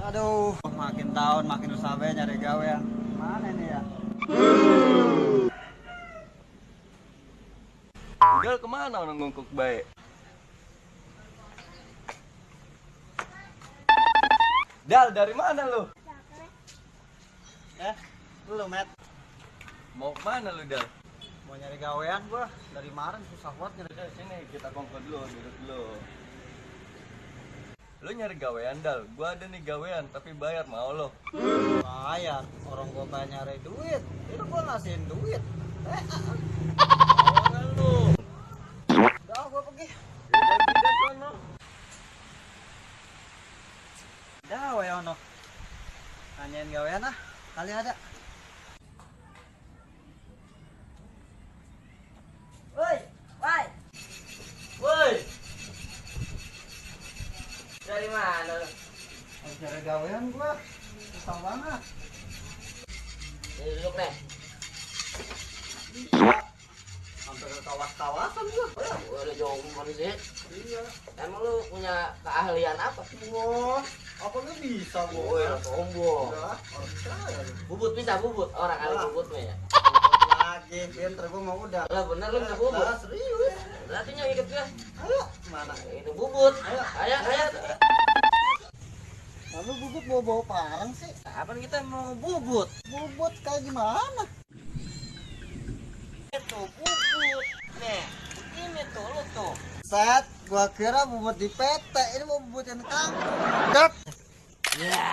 Aduh, makin tahun makin susah be nyari gawean. Mana ini ya? Gal kemana orang ngungkuk baik? Dal, dari mana lu? Lu Met, Mau kemana lu, Dal? mau nyari gawean gua dari kemarin susah banget nyari. Sini kita kongko dulu, duduk dulu. Lu nyari gawean, Dal? Gua ada nih gawean, tapi bayar mau lo. Bayar, orang gua pengen nyari duit. Itu gua ngasihin duit. Mau nggak lu? Udah gua pergi. Udah juga sono. Dah we ono. Tanyain gawean ah, kali ada. Woi, woi. Woi, Dari mana lu? Mau cari gawean gua. Susah banget. Ini duduk nih. Iya. Sampai ke kawas-kawasan gua. Udah jauh banget sih. Iya. Emang lu punya keahlian apa? Wah, apa lu bisa Woi, gua? sombong. Udah, orang percaya lu. Bubut bisa bubut. Orang kali Ah. bubut mah ya. Lagi, pinter gua mau udah. Lah bener lu bisa bubut. Lah, serius. Berarti nyok ikut gua. Ayo, mana? Itu bubut. Ayo. Ayo. Lalu bubut bawa-bawa parang sih. Kapan kita mau bubut? Bubut kayak gimana? Itu bubut. Nih, ini tuh lu tuh. Set, gua kira bubut di PT, ini mau bubut yang di kampung. Dap. Ya.